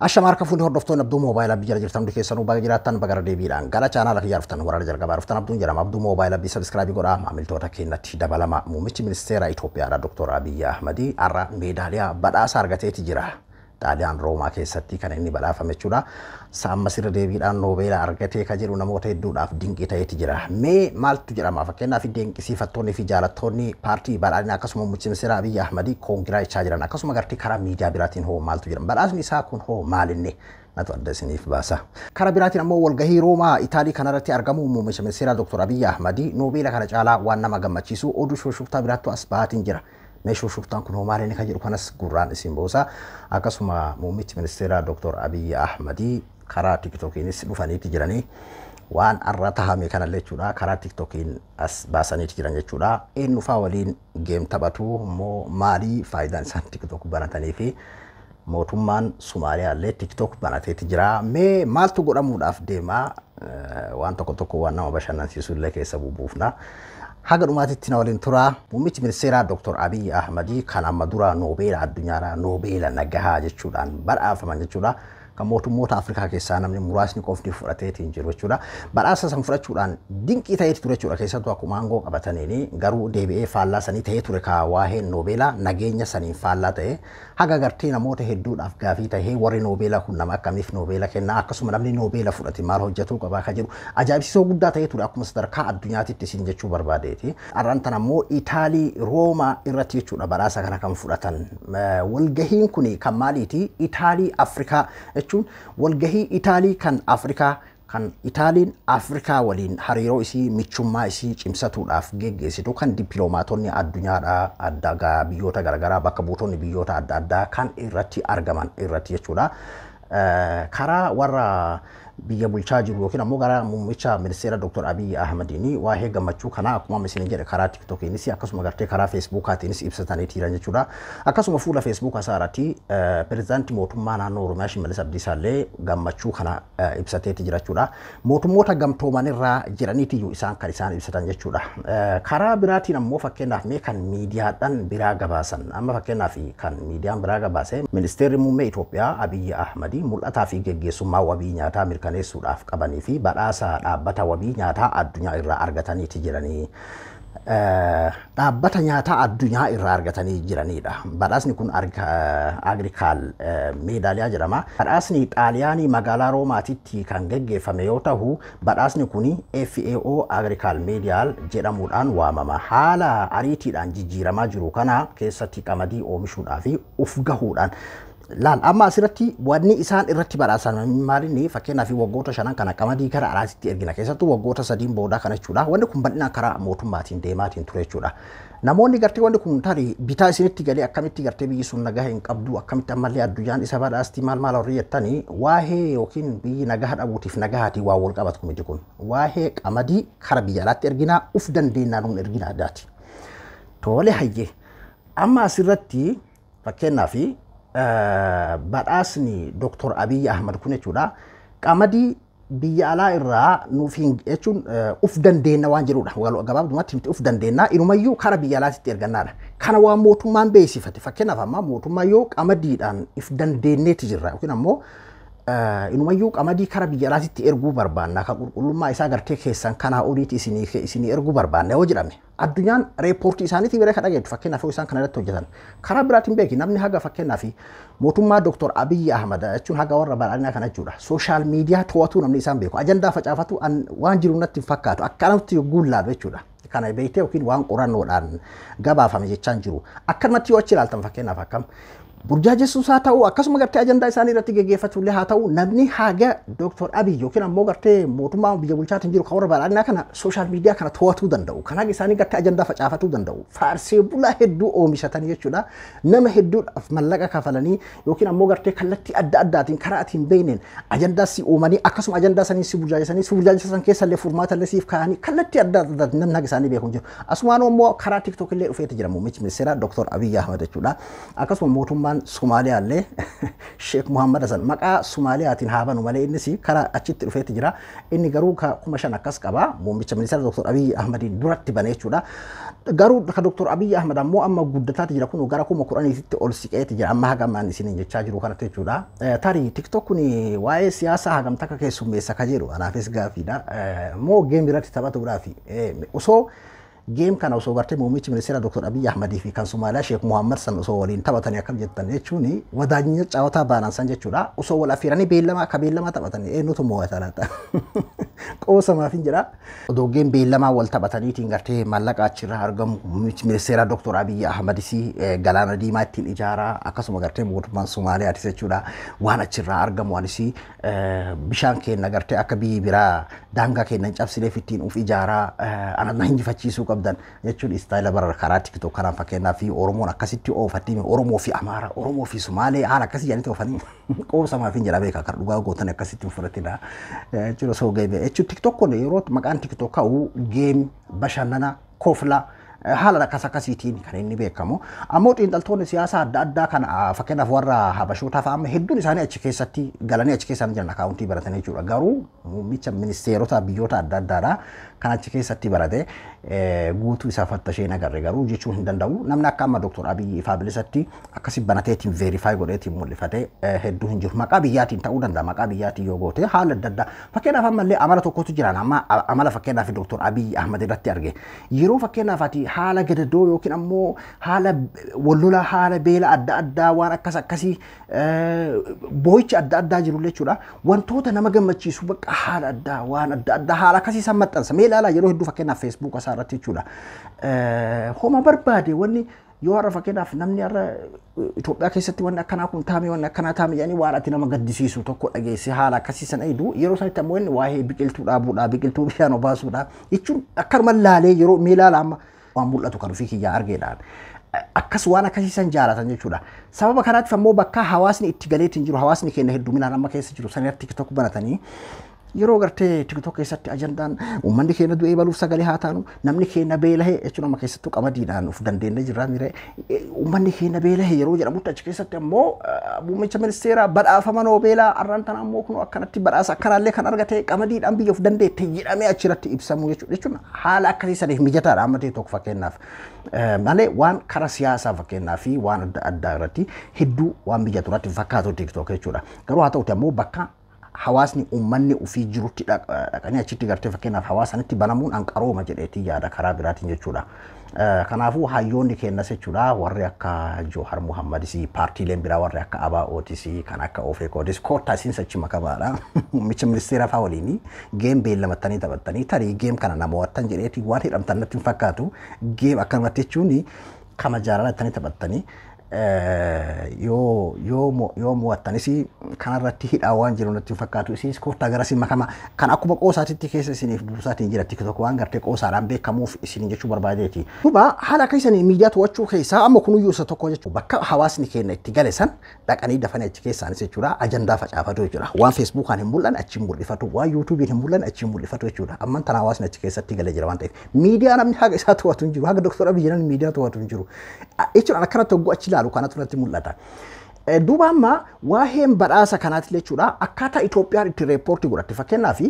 Ashama harka fuulli hordoftoonni Abduu Moobaayil Abbii jala jirtan hundi keessanuu baga jiraattan baga deebiidhaan gara chaanaala kiyyaa dhuftan warra jalqabaa dhuftan Abduun jedhama. Abduu Moobaayil Abbii subscribe godhaa, maamiltoota keenyatti dabalama. Muummichi ministeera Itoophiyaadha Dr. Abiyyi Ahmadi har'a meedaaliyaa badhaasa argateeti jira. Xaaliyaan Roomaa keessatti kan inni badhaafame jechuudha. Ammas irra deebiidhaan noobeela argatee kan jedhu namoota hedduudhaaf dinqii ta'eeti jira. Mee maaltu jedhama? Fakkeenyaaf dinqisiifattoonni fi jaalattoonni paartii badhaadhinaa akkasuma muummichi ministeera Abiyyi Ahmadi koongiraa jechaa jiran, akkasuma gartee karaa miidiyaa biraatiin hoo maaltu jedhama? Badhaasni isaa kun hoo maalinni? Natu adda isiniif baasa. Karaa biraatiin ammoo walgahii Roomaa Itaalii kanarratti argamu muummicha ministeera Dr. Abiyyi Ahmadi noobeela kana caalaa waan nama gammachiisu oduu shoshuktaa biraattu as bahaatiin jira. Meeshoo shuftaan kun maal inni kan jedhu kanas gurraan isin boosa. Akkasuma muummichi ministeera Dr. Abiyyi Ahmadi karaa TikTokiinis dhufaniiti jiranii waan har'a tahame kanallee jechuudha karaa TikTokiin as baasaniiti jiran jechuudha. Eenyufaa waliin game taphatu immoo maalii faayidaan isaan TikTok banatanii fi mootummaan Somaaliyaa illee TikTok banateeti jira. Mee maaltu godhamuudhaaf deema? Waan tokko tokko waan nama bashannansiisu illee keessa bubuufna. Haga dhumaatitti na waliin tura. Muummichi ministeeraa Dr. Abiyyi Ahmadi kan amma dura noobeela addunyaadhaa noobeela nagahaa jechuudhaan badhaafaman jechuudha. Kan mootummoota Afrikaa keessaa namni muraasni qofni fudhateetiin jiru jechuudha. Badhaasa san fudhachuudhaan dinqii ta'eeti ture jechuudha. Keessattuu akkuma aangoo qabataniini garuu deebi'ee faallaa sanii ta'ee ture ka waa'een noobeelaa nageenya saniin faallaa ta'e haga gartee namoota hedduudhaaf gaafii ta'ee warri noobeelaa kun nama akkamiif noobeela kennaa, akkasuma namni noobeela fudhate maal hojjetuu qabaa kan jedhu ajaa'ibsiisoo guddaa ta'ee ture akkuma sadarkaa addunyaatitti isin jechuu barbaadeeti. Har'aan tan ammoo Itaalii Roomaa irratti jechuudha badhaasa kana kan fudhatan. Walgahiin kun kan maaliiti? Itaalii Afrikaa jechuun walgahii Itaalii kan Afrikaa kan Itaaliin Afrikaa waliin hariiroo isii michummaa isii cimsatuudhaaf geggeessitu kan dippiloomaatonni addunyaadhaa adda biyyoota garaagaraa bakka buutonni biyyoota adda addaa kan irratti argaman irratti jechuudha. Karaa warra biyya bulchaa jiru yookiin ammoo gara muummicha ministeera Dr. Abiyyi Ahmadiin waa'ee gammachuu kanaa akkuma isin jedhe karaa TikTokiinis akkasuma gartee karaa Feesbuukaatiinis ibsatanii jiran jechuudha. Akkasuma fuula Feesbuukaa isaa irratti pirezidaantii mootummaa naannoo Oromiyaa Shimallis Abdiisaa illee gammachuu kana ibsateeti jira jechuudha. Mootummoota gamtooman irraa jiraniitiyyuu isaan kan isaan ibsatan jechuudha. Karaa biraatiin ammoo fakkeenyaaf mee kan miidiyaadhaan biraa gabaasan, amma fakkeenyaaf kan miidiyaan biraa gabaase, ministeerri muummee Itoophiyaa Abiyyi Ahmadi mul'ataa fi geggeessummaa wabii nyaataa mirkaneessuudhaaf qabanii fi badhaasa dhaabbata wabii nyaataa addunyaa irraa argataniiti jiranii. Dhaabbata nyaataa addunyaa irraa argatanii jiranidha. Badhaasni kun Agrikaal meedaaliyaa jedhama. Badhaasni Xaaliyaanii magaalaa Roomaatitti kan geggeeffame yoo ta'u, badhaasni kun FAO Agrikaal Meediyaal jedhamuudhaan waamama. Haala ariitiidhaan jijjiiramaa jiru kana keessatti qamadii oomishuudhaa fi uf gahuudhaan laal amma asirratti wanni isaan irratti badhaasan maalinni? Fakkeenyaaf waggoota 5 kana qamadii gara alaatti ergina, keessattuu waggoota 3 boodaa kana jechuudha. Wanni kun bal'inaan karaa mootummaatiin deemaatiin ture jechuudha. Namoonni gartee wanni kun tarii bitaa isinitti galee akkamitti gartee biyyi sun nagaa hin qabdu, akkamitti ammallee addunyaan isa badhaasti, maal maal warri jettanii waa'ee yookiin biyyi nagaa dhabuutiif nagahaatii waa wal qabatu miti kun. Waa'ee qamadii kara biyya alaatti erginaa uf dandeenyaa nuun ergina addaati. Tole, hayyee, amma asirratti fakkeenyaaf badhaasni Dr. Abiyyi Ahmad kun jechuudha qamadii biyya alaa irraa nuuf hin jechuun uf dandeenya waan jedhudha. Gabaabumatti nuti uf dandeenya, inumayyuu kara biyya alaatti ergannaadha. Kana waan mootummaan beeksifate, fakkeenyaaf amma mootummaa yoo qamadiidhaan if dandeenyeeti jirra yookiin ammoo inumayyuu qamadii kara biyya alaatti erguu barbaanna, kan qulqullummaa isaa gartee keessan kanaa oliiti isinii erguu barbaanna yoo jedhame, addunyaan reepoortii isaaniitii bira kan dhageettu fakkeenyaaf yoo isaan kana irratti hojjetan. Karaa biraatiin beeki namni haga fakkeenyaaf mootummaa Dr. Abiyyi Ahmad jechuun haga warra badhaadhinaa kana jechuudha social media to'atuu namni isaan beeku ajandaa facaafatu waan jiru natti hin fakkaatu akkanatti guullaalu jechuudha. Kana beektee yookiin waan qorannoodhaan gabaafame jechaan jiru. Akkanumatti yoo achi ilaaltan fakkeenyaaf akkam burjaajessuus haa ta'u, akkasuma gartee ajandaa isaanii irratti geggeeffachullee haa ta'u, namni haga Dr. Abiy yookiin ammoo gartee mootummaa biyya bulchaatiin jiru kan warra badhaadhinaa kana social media kana to'atuu danda'u. Kan haga isaanii gartee ajandaa facaafatuu danda'u. Faarsee bulaa hedduu oomishatanii jechuudha. Nama hedduudhaaf mallaqa kafalanii yookiin ammoo gartee kallattii adda addaatiin karaa ati hin beekneen ajandaa si uumanii, akkasuma ajandaa sanii si burjaajessanii, si burjaajessan keessallee furmaata siif kaa'anii kallattii adda addaatiin namni haga isaanii beeku hin jiru. Asumaan immoo karaa TikTok illee dhufeeti jira muummichi ministeeraa Dr. Abiy Ahmed jechuudha. Akkasuma mootummaan Mootummaan Somaaliyaa illee Sheek Muhammad Hasan maqaa Somaaliyaatiin haa banu malee innis karaa achitti dhufeeti jira. Inni garuu 5,000 akkas qaba. Muummicha ministeera Dr. Abiy Ahmadiin duratti bane jechuudha. Garuu ka Dr. Abiy Ahmad ammoo amma guddataati jira kun gara 10,000tti ol siqeeti jira. Amma haga ammaan isiniin jechaa jiru kanatti jechuudha. Tarii TikTok kun waa'ee siyaasaa hagam takka keessummeessa ka jedhu anaafis gaaffiidha. Moo game irratti taphatuudhaafi osoo game kana osoo gartee muummichi ministeera Dr. Abiy Ahmadii fi kan Somaaliyaa Sheek Muhammad san osoo waliin taphatanii akkam jettan jechuun wadaajnya caawataa baanaan san jechuudha. Osoo wal affeeranii beellama akka beellamaa taphatanii eenyutu mo'ata laata? Qoosamaaf hin jira. Odoo game beellamaa wal taphataniitiin gartee maallaqa achirraa argamu muummichi ministeera Dr. Abiy Ahmadis galaana diimaa ittiin ijaaraa akkasuma gartee mootummaan Somaaliyaatis jechuudha waan achirraa argamu anis bishaan keenya gartee akka biyyi biraa daangaa keenya hin cabsineef ittiin of ijaaraa ana injifachiisuu qabdan jechuun istaayila bara karaa TikTok kanaan fakkeenyaaf fi Oromoon akkasitti oofattii Oromoo fi Amaara Oromoo fi Sumaalee haala akkasii jedhanii oofanii qoosamaaf hin jedha beekaa kan dhugaa gootan akkasitti hin fudhatina jechuudha osoo game jechuun TikTok kun yeroo maqaan TikTok ka'u game bashannana kofla haala akkas akkasiitiin kan inni beekamu. Ammoo xiinxaltoonni siyaasaa adda addaa kan fakkeenyaaf warra Habashootaa fa'a amma hedduun isaanii achi keessatti galanii achi keessaa jiran akaawuntii baratanii jechuudha. Garuu muummicha ministeerota biyyoota adda addaadha kan achi keessatti barate guutuu isaa fattashee agarre garuu jechuun hin danda'u. Namni akka amma Dr. Abiy ifaa bilisatti akkasi banateetiin verify godheetiin mul'ifate hedduu hin jiru. Maqaa biyyaatiin ta'uu danda'a. Maqaa biyyaatiin yoo goote haala adda addaa. Fakkeenyaaf ammallee amala tokkotu jiran amma amala fakkeenyaaf Dr. Abiy Ahmad irratti arge. Yeroo fakkeenyaaf ati haala gadadoo yookiin ammoo haala wallola haala beela adda addaa waan akkas akkasii boo'icha adda addaa jiru jechuudha. Wantoota nama gammachiisu bakka haala addaa waan adda addaa haala akkasii san maxxansa. Mee ilaalaa yeroo hedduu fakkeenyaaf Facebook isaa irratti jechuudha. Homa barbaade wanni yoo har'a fakkeenyaaf namni har'a Itoophiyaa keessatti wanni akkanaa kun taame wanni akkanaa taame jedhanii waan ati nama gaddisiisu tokko dhageesse haala akkasii sana eedu yeroo sanitti ammoo inni waa'ee biqiltuu dhaabuudha biqiltuu bishaan obaasuudha jechuun akkanuma laalee yeroo mee ilaala amma waan mul'atu kan ofii kiyyaa argeedhaan. Akkas waan akkasii san jaalatan jechuudha. Sababa kanaatiif ammoo bakka hawaasni itti galeetiin jiru hawaasni keenya hedduminaan amma keessa jiru sanirratti TikTok banatanii yeroo gartee TikTok keessatti ajandaan uummanni keenya du'ee baluuf sagalee haa taanu namni keenya beelahee jechuun amma keessattuu qamadiidhaan of dandeenye jirra mire uummanni keenya beelahee yeroo jedhamutti achi keessatti ammoo muummicha ministeeraa badhaafama noobeelaa arraan tana ammoo kun akkanatti badhaasa akkanaallee kan argate qamadiidhaan biyya of dandeette jedhamee achirratti ibsamu jechuudha jechuun haala akkasii saniif mijataadha amma TikTok fakkeenyaaf malee waan karaa siyaasaa fakkeenyaaf fi waan adda addaa irratti hedduu waan mijatu irratti fakkaatu TikTok jechuudha garuu haa ta'uti ammoo bakka hawaasni uummanni ofii jirutti dhaqanii achitti gartee fakkeenyaaf hawaasanitti banamuun anqarooma jedheetii yaada karaa biraatiin jechuudha. Kanaafuu hayyoonni keenyas jechuudha warri akka Joohar Muhammadis paartiileen biraa warri akka ABO'tis kan akka OFCOtis koottaa isiin achi makabaadha. Muummicha ministeera fa'aa waliin game beellamattanii taphattanii tarii game kana nama wattan jedheetii waan hidhamtan natti hin fakkaatu game akkanumatti jechuun kama jaalalattanii taphattanii yoo mo'attanis kanarratti hidhaa waan jiru natti fakkaatu isinis koottaa gara isin makama kan akkuma qoosaatitti keessa isiniif buusaatiin jira TikTok waan gartee qoosaadhaan beekamuuf isin jechuu barbaadeeti. Duuba haala akka isanii miidiyaa to'achuu keessaa amma kunuyyuu isa tokko jechuudha bakka hawaasni keenya itti gale san dhaqanii dafanii achi keessaanis jechuudha ajandaa facaafatu jechuudha waan feesbuukaan hin mul'anne achiin mul'ifatu waan yuutuubiin hin mul'anne achiin mul'ifatu jechuudha amman tana hawaasni achi keessatti galee jira waan ta'eef miidiyaa namni haga isaa to'atu hin jiru haga Dr. Abiy namni miidiyaa to'atu hin jiru jechuudha akkanatti hogguu achi ilaalu kanatu natti mul'ata. Duuba amma waa'een badhaasa kanaati jechuudha akkaataa Itoophiyaan itti reepoortii godhatte fakkeenyaaf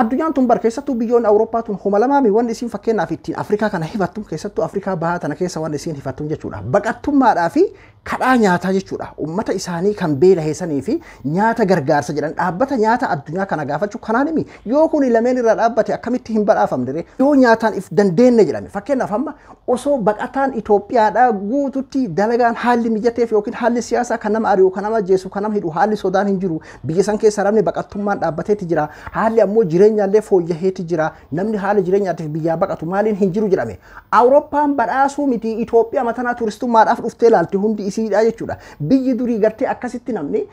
addunyaan tun bar keessattuu biyyoonni Awurooppaa tun homa lamaami wanni isiin fakkeenyaaf ittiin Afrikaa kana hifattu keessattuu Afrikaa bahaa tana keessa wanni isiin hifattu jechuudha baqattummaadhaa fi kadhaa nyaataa jechuudha uummata isaanii kan beelaheessanii fi nyaata gargaarsa jedhan dhaabbata nyaata addunyaa kana gaafachuu kanaan himi yoo kun lameen irraa dhaabbate akkamitti hin badhaafamne yoo nyaataan if dandeenye jedhame fakkeenyaaf amma osoo baqataan Itoophiyaadhaa guututti dalagaan haalli mijateef yookiin haalli siyaasaa kan nama ari'u kan nama ajjeesu kan nama hidhu haalli sodaan hin jiru biyya san keessa namni baqattummaan dhaabbateeti jira haalli ammoo jireenyaallee fooyyaheeti jira namni haala jireenyaatiif biyyaa baqatu maaliin hin jiru jedhame Awurooppaan badhaasuu miti Itoophiyaa matanaa turistummaadhaaf dhuftee ilaalti hundi isiidha jechuudha biyyi durii gartee akkasitti namni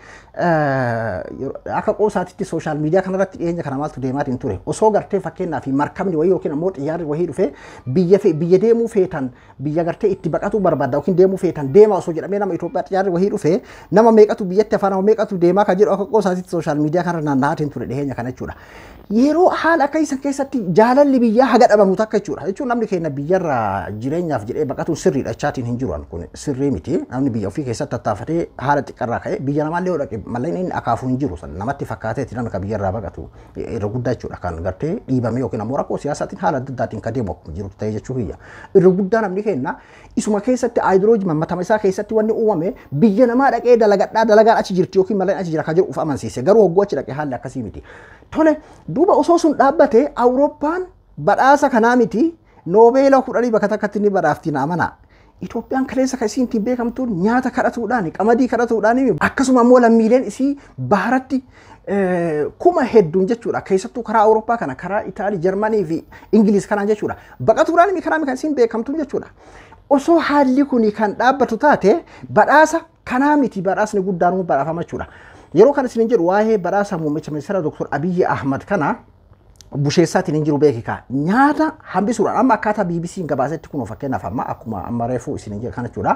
akka qoosaatitti sooshaal miidiyaa kanarratti dhiyeenya kana maaltu deemaatiin ture osoo gartee fakkeenyaaf markabni wayii yookiin ammoo xiyyaarri wayii dhufee biyya deemuu feetan biyya gartee itti baqatuu barbaadda yookiin deemuu feetan deema osoo jedhamee nama Itoophiyaa xiyyaarri wayii dhufee nama meeqatu biyyatti afaan nama meeqatu deemaa kan jedhu akka qoosaatitti sooshaal miidiyaa kanarra naanna'aatiin ture dhiyeenya kana jechuudha. Yeroo haala akka isa keessatti jaalalli biyyaa haga dhabamu takka jechuudha. Jechuun namni keenya biyyarraa jireenyaaf jedhee baqatuun sirriidha jechaatiin hin jiru kun sirrii miti. Namni Namni biyya ofii keessatti tattaafatee haala xiqqarraa ka'ee biyya namaallee yoo dhaqe malleen inni akaafuu hin jiru san namatti fakkaateeti namni ka biyya irraa baqatu irra guddaa jechuudha kan gartee dhiibame yookiin ammoo rakkoo siyaasaatiin haala adda addaatiin ka deemu akkuma jiru ta'ee jechuu kiyya. Irra guddaa namni kenna isuma keessatti aayidiloojii matama isaa keessatti wanni uumame biyya namaa dhaqee dalagadhaa dalagaan achi jirti yookiin malleen achi jira ka jiru uf amansiise garuu hogguu achi dhaqee haalli akkasii miti. Tole duuba osoo sun dhaabbate Awurooppaan badhaasa kanaa miti noobeela 10 bakka takkatti ni badhaafti na amanaa. Itoophiyaan kaleessa kan isiin ittiin beekamtuun nyaata kadhatuudhaan qamadii kadhatuudhaan akkasuma ammoo lammiileen isii baharatti kuma hedduun jechuudha keessattuu karaa Awurooppaa kana karaa Itaalii Jarmanii fi Ingiliis kanaan jechuudha baqatuudhaan karaa kan isiin beekamtuun jechuudha. Osoo haalli kun kan dhaabbatu taate badhaasa kanaa miti badhaasni guddaan badhaafama jechuudha. Yeroo kana isin jedhu waa'ee badhaasa muummicha ministeera Dr. Abiyyi Ahmad kana busheessaatiin hin jiru beekikaa nyaata hambisuudhaan amma akkaataa BBC'n gabaasetti kun fakkeenyaaf amma akkuma amma reefuu isin hin jedhu kana jechuudha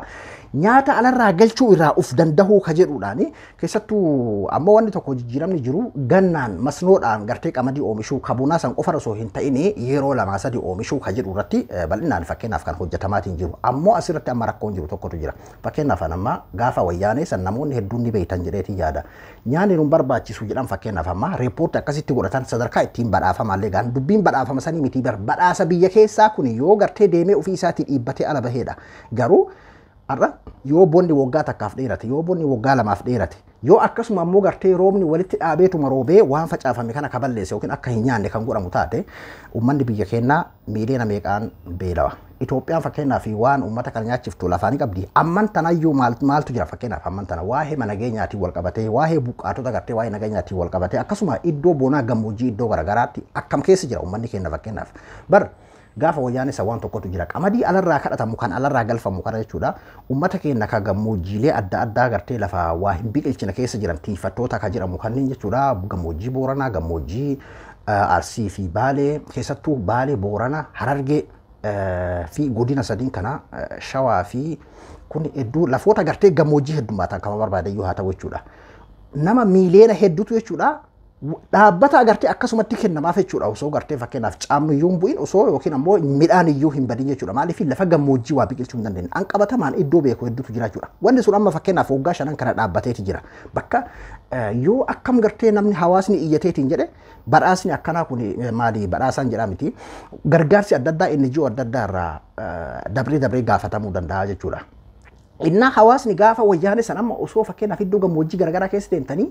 nyaata alarraa galchuu irraa uf dandahuu ka jedhuudhaani keessattuu ammoo wanni tokko jijjiiramni jiru gannaan masnoodhaan gartee qamadii oomishuu kabunaa san qofa osoo hin ta'in yeroo 2-3 oomishuu ka jedhu irratti bal'inaan fakkeenyaaf kan hojjetamaatiin jiru ammoo asirratti amma rakkoon jiru tokkotu jira fakkeenyaaf amma gaafa wayyaanee san namoonni hedduun ni beektan jedheetiin yaada nyaanni nun barbaachisu jedhan fakkeenyaaf amma reepoorti akkasitti godhatan sadarkaa ittiin badhaafama mallee gaan dubbiin badhaafama sanii miti bar badhaasa biyya keessaa kun yoo gartee deemee ofii isaatii dhiibbatee ala baheedha. Garuu har'a yoo bonni waggaa takkaaf dheerate yoo bonni waggaa lamaaf dheerate yoo akkasuma ammoo gartee roobni walitti dhaabeetuma roobee waan facaafame kana kaballeesse yookiin akka hin nyaanne kan godhamu taate uummanni biyya keenyaa miiliyoona meeqaan beelawa. Itoophiyaan fakkeenyaaf waan uummata kana nyaachiftu lafaa ni qabdi. Amman tanayyuu maaltu jira fakkeenyaaf amman tana waa'ee nageenyaatiin wal qabatee waa'ee buqqaatota gartee waa'ee nageenyaatiin wal qabatee akkasuma iddoo bonaa gammoojjii iddoo garaagaraatti akkam keessa jira uummanni keenya fakkeenyaaf. Bar gaafa wayyaan isa waan tokkotu jira qamadii alarraa kadhatamu kan alarraa galfamu kana jechuudha uummata keenya ka gammoojjiilee adda addaa gartee lafa waa hin biqilchine keessa jiran tiifattoota ka jedhamu kanneen jechuudha gammoojjii Booranaa gammoojjii Arsii fi Baalee keessattuu Baalee Booranaa Harargee fi godina sadiin kana Shawaa fi kun hedduu lafoota gartee gammoojjii heddummaatan kama barbaadeyyuu haa ta'u jechuudha. Nama miiliyoona hedduutu jechuudha dhaabbata agartee akkasumatti kennamaaf jechuudha osoo gartee fakkeenyaaf caamni iyyuu hin bu'in osoo yookiin ammoo midhaan iyyuu hin badin jechuudha maaliif lafa gammoojjii waa biqilchuu hin dandeenye an qabatamaan iddoo beeku hedduutu jira jechuudha wanni sun amma fakkeenyaaf waggaa 5 kana dhaabbateeti jira bakka yoo akkam gartee namni hawaasni iyyateetiin jedhe badhaasni akkanaa kun maali badhaasaan jedhaa miti gargaarsi adda addaa NGO adda addaa irraa dabree dabree gaafatamuu danda'a jechuudha. Innaa hawaasni gaafa wayyaane san amma osoo fakkeenyaaf iddoo gammoojjii garaagaraa keessa deemtanii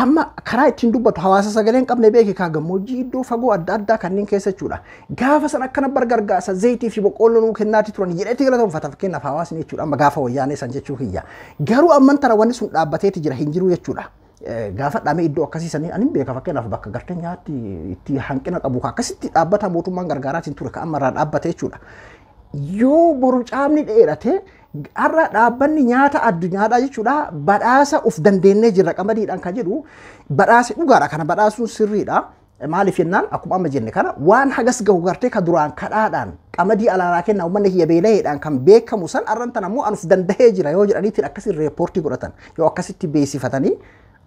amma karaa ittiin dubbatu hawaasa sagalee hin qabne beeki kaa gammoojjii iddoo fagoo adda addaa kanneen keessa jechuudha. Gaafa san akkana gargaarsa zayitii fi boqqoolloo nuu kennaati turan jedheetti galatoomfata fakkeenyaaf hawaasni jechuudha amma gaafa wayyaanee san jechuu kiyya. Garuu amman tana wanni sun dhaabbateeti jira hin jiru jechuudha. Gaafa dhaamee iddoo akkasii sanii ani beeka fakkeenyaaf bakka gartee nyaatti itti hanqina qabu akkasitti dhaabbata mootummaan gargaaraatiin ture ka amma irraa dhaabbate jechuudha. Yoo boru caamni dheerate har'a dhaabbanni nyaata addunyaadhaa jechuudha badhaasa uf dandeenyee jirra qamadiidhaan kan jedhu badhaasa dhugaadha kana badhaasuun sirriidha. Maaliif jennaan akkuma amma jenne kana waan hagas gahu gartee ka duraan kadhaadhaan qamadii alaaraa kennaa uummanni kiyya beela'eedhaan kan beekamu san har'an tan ammoo an uf dandahee jira yoo jedhaniitiin akkasiin reepoortii godhatan yoo akkasitti beeksifatanii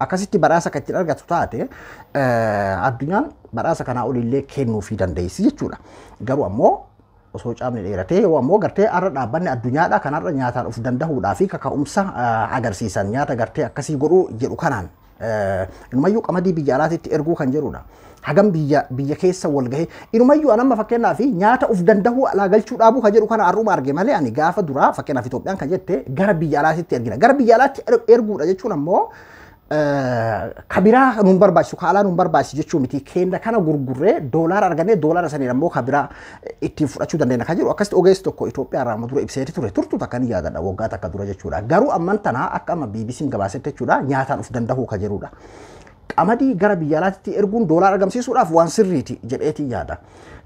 akkasitti badhaasa kan ittiin argatu taate addunyaan badhaasa kanaa olillee kennuufii dandeessi jechuudha. Garuu ammoo osoo caamni dheeratee yoo ammoo gartee har'a dhaabbanni addunyaadha kan har'a nyaataan of dandahuudhaa fi kaka'umsa agarsiisan nyaata gartee akkasii godhuu jedhu kanaan inumayyuu qamadii biyya alaatitti erguu kan jedhudha. Hagam biyya keessa wal gahee inumayyuu an amma fakkeenyaaf nyaata of dandahuu alaa galchuu dhaabuu kan jedhu kana har'uma arge malee ani gaafa duraa fakkeenyaaf Itoophiyaan kan jette gara biyya alaatitti ergina. Gara biyya alaatti erguudha jechuun ammoo kabiraa nun barbaachisu ka alaa nun barbaachisu jechuu miti keenya kana gurgurree doolaara argannee doolaara saniin ammoo kabiraa ittiin fudhachuu dandeenya kan jedhu akkasitti ogeessi tokko Itoophiyaa irraa amma dura ibseeti ture turtu takka ni yaadadha waggaa takka dura jechuudha garuu amman tanaa akka amma BBC'n gabaasetti jechuudha nyaataan of dandahuu kan jedhudha. Qamadii gara biyya alaatti erguun doolaara argamsiisuudhaaf waan sirriiti jedheetii yaada.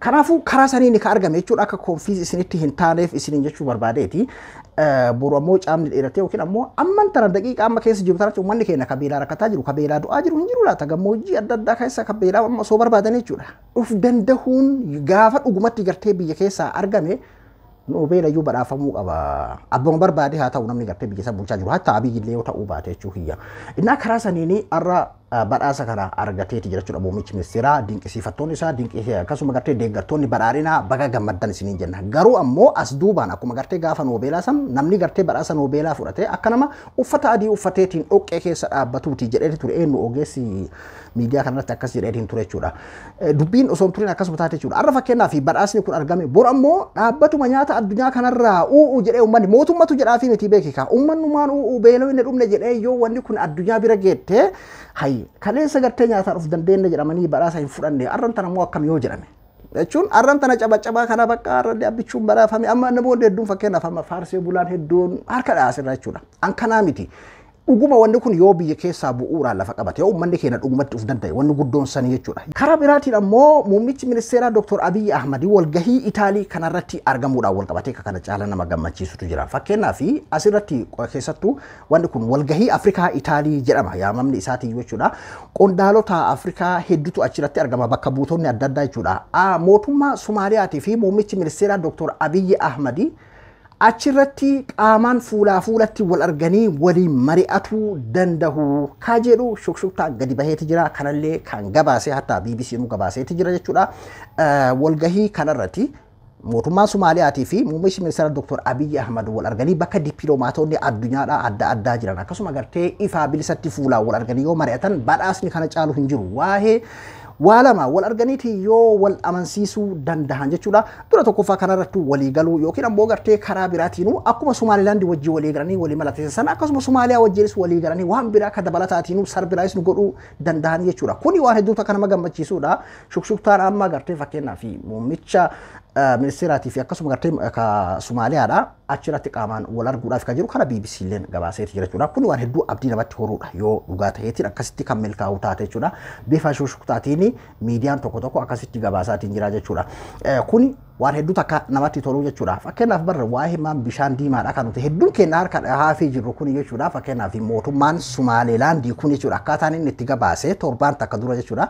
Kanaafuu karaa saniin ka argame jechuudha akka koonfiis isinitti hin taaneef isiniin jechuu barbaadeeti. Boru ammoo caamni dheeratee yookiin ammoo amman tana daqiiqa amma keessa jiru tanatti uummanni keenya ka beelaa rakkataa jiru ka beelaa du'aa jiru hin jiru laata gammoojjii adda addaa keessa ka beelaa amma osoo barbaadan jechuudha. Uf dandahuun gaafa dhugumatti gartee biyya keessaa argame noobeelayyuu badhaafamuu qaba. Abbaan barbaade haa ta'u namni gartee biyya sana bulchaa jiru hatta Abiyyi illee yoo ta'uu baate jechuu kiyya. Innaa karaa saniin har'a Badhaasa kana argateeti jira jechuudha muummichi ministeeraa. Dinqisiifattoonni isaa akkasuma gartee deeggartoonni badhaadhinaa baga gammaddan isiniin jenna. Garuu ammoo as duubaan akkuma gartee gaafa noobeelaa san namni gartee badhaasa noobeelaa fudhate akka nama uffata adii uffateetiin dhoqqee keessa dhaabbatuuti jedheeti ture eenyu ogeessi miidiyaa kanarratti akkas jedheetiin ture jechuudha. Dubbiin osoo hin turin akkasuma taate jechuudha. Har'a fakkeenyaaf badhaasni kun argame bor ammoo dhaabbatuma nyaata addunyaa kanarraa u'uu jedhee uummanni mootummatu jedhaafi miti beekika. Uummannumaan u'uu beeloo inni dhumne jedhee yoo wanni kun addunyaa bira geette hayyi kaleessa gartee nyaataan of dandeenye jedhamanii badhaasa hin fudhanne arran tana immoo akkam yoo jedhame. Jechuun arran tana cabacabaa kana bakka arran abbichuun badhaafame amma namoonni hedduun fakkeenyaaf amma faarsee bulaan hedduun harka dhaasirra jechuudha. An kanaa miti. Dhuguma wanni kun yoo biyya keessaa bu'uuraan lafa qabate yoo uummanni keenya dhugumatti of danda'e wanni guddoon sanii jechuudha. Karaa biraatiin ammoo muummichi ministeeraa Dr. Abiyyi Ahmad walgahii Itaalii kanarratti argamuudhaan wal qabatee kana caala nama gammachiisutu jira. Fakkeenyaaf asirratti keessattuu wanni kun walgahii Afrikaa Itaalii jedhama yaamamni isaatii jechuudha. Qondaalota Afrikaa hedduutu achirratti argama bakka buutonni adda addaa jechuudha. Mootummaa Sumaaliyaatii fi muummichi ministeeraa Dr. Abiyyi Ahmad achirratti qaamaan fuulaa fuulatti wal arganii waliin mari'atuu danda'u ka jedhu shukshuktaan gadi baheeti jira. Kanallee kan gabaasee hatta BBC nu gabaaseeti jira jechuudha. Walgahii kanarratti mootummaan Sumaaliyaatii fi muummichi ministeera Dr. Abiyyi Ahmad wal arganii bakka dippiloomaatonni addunyaadhaa adda addaa jiran akkasuma gartee ifaa bilisatti fuulaa wal arganii yoo mari'atan badhaasni kana caalu hin jiru. Waa'ee waa lama wal arganiiti yoo wal amansiisuu danda'an jechuudha. Dura tokkoffaa kanarratti walii galuu yookiin ammoo gartee karaa biraatiinuu akkuma Somaalilaandi wajjin walii galanii walii malateessan sana akkasuma Somaaliyaa wajjinis walii galanii waan biraa akka dabalataatiinuu sarbiraayis nu godhuu danda'an jechuudha. Kuni waan hedduutu akka nama gammachiisudha. Shukshuktaan amma gartee fakkeenyaaf muummicha ministeeraatii fi akkasuma gartee Somaaliyaadha achirratti qaamaan wal arguudhaaf kan jiru kana BBC illeen gabaaseeti jira jechuudha. Kuni waan hedduu abdii namatti horuudha yoo dhugaa ta'eetiin akkasitti kan milkaa'u taate jechuudha. Bifa shukshukaatiin miidiyaan tokko tokko akkasitti gabaasaatiin jira jechuudha. Kuni waan hedduu takka namatti toluu jechuudha. Fakkeenyaaf barra waa'ee maan bishaan diimaadha kan nuti hedduun keenya harka dhahaafii jirru kuni jechuudha. Fakkeenyaaf mootummaan Sumaaleelaandii kun jechuudha akkaataan inni itti gabaase torbaan takka dura jechuudha.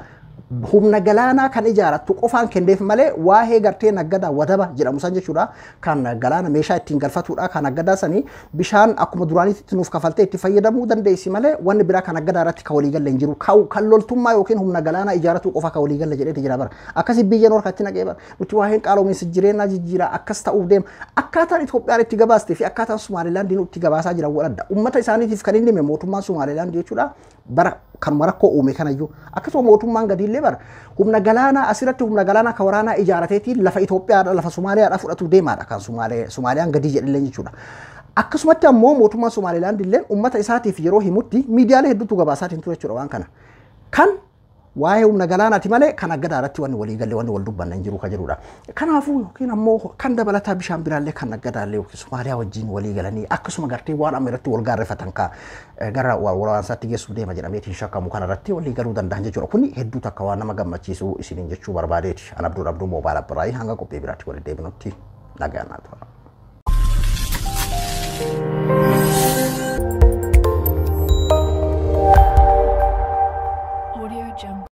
Humna galaanaa kan ijaarattu qofaan kenneef malee waa'ee gartee naggadaa wadaba jedhamu san jechuudha. Kan galaana meeshaa ittiin galfatudha. Kan naggadaa sanii bishaan akkuma duraaniitti nuuf kafaltee itti fayyadamuu dandeessi malee wanni biraa kan naggadaa irratti kan walii galle hin jiru. Kan loltummaa yookiin humna galaanaa ijaaratu qofa kan walii galle jedheeti jira bara. Akkasii biyya harkatti naqee bara. Nuti waa'een qaaloominsa jireenyaa jijjiiraa akkas ta'uuf deema. Akkaataan Itoophiyaan itti gabaastee fi akkaataan Somaalilaandiin itti gabaasaa jiran wal adda. Uummata isaaniitiif kan inni hime mootummaan Somaalilaandii jechuudha. Bara kanuma rakkoo uume kanayyuu akkasuma mootummaan gadiillee bara humna galaanaa asirratti humna galaanaa kan waraanaa ijaarateetiin lafa Itoophiyaadha lafa Somaaliyaadha fudhatu deemaadha kan Somaaliyaan gadii jedhillee jechuudha. Akkasumatti ammoo mootummaan Somaalilaand illee uummata isaatiif yeroo himutti miidiyaalee hedduutu gabaasaatiin ture jechuudha waan kana. Kan waa'ee humna galaanaati malee kan aggadaa irratti wanni walii galle wanni wal dubbanna hin jiru kan jedhudha. Kanaafuu yookiin ammoo kan dabalataa bishaan biraallee kan aggadaallee yookiin Somaaliyaa wajjin walii galanii akkasuma gartee waan amma irratti wal gaarreffatan ka gara waraansaatti geessuuf deema jedhameetiin shakkamu kana irratti walii galuu danda'an jechuudha. Kuni hedduu takka waan nama gammachiisu isiniin jechuu barbaadeeti. An Abduu Abduu Moobaayil Abbiraayii hanga qophii biraatti walitti deebinutti nagaan naa tura. Audio Jungle.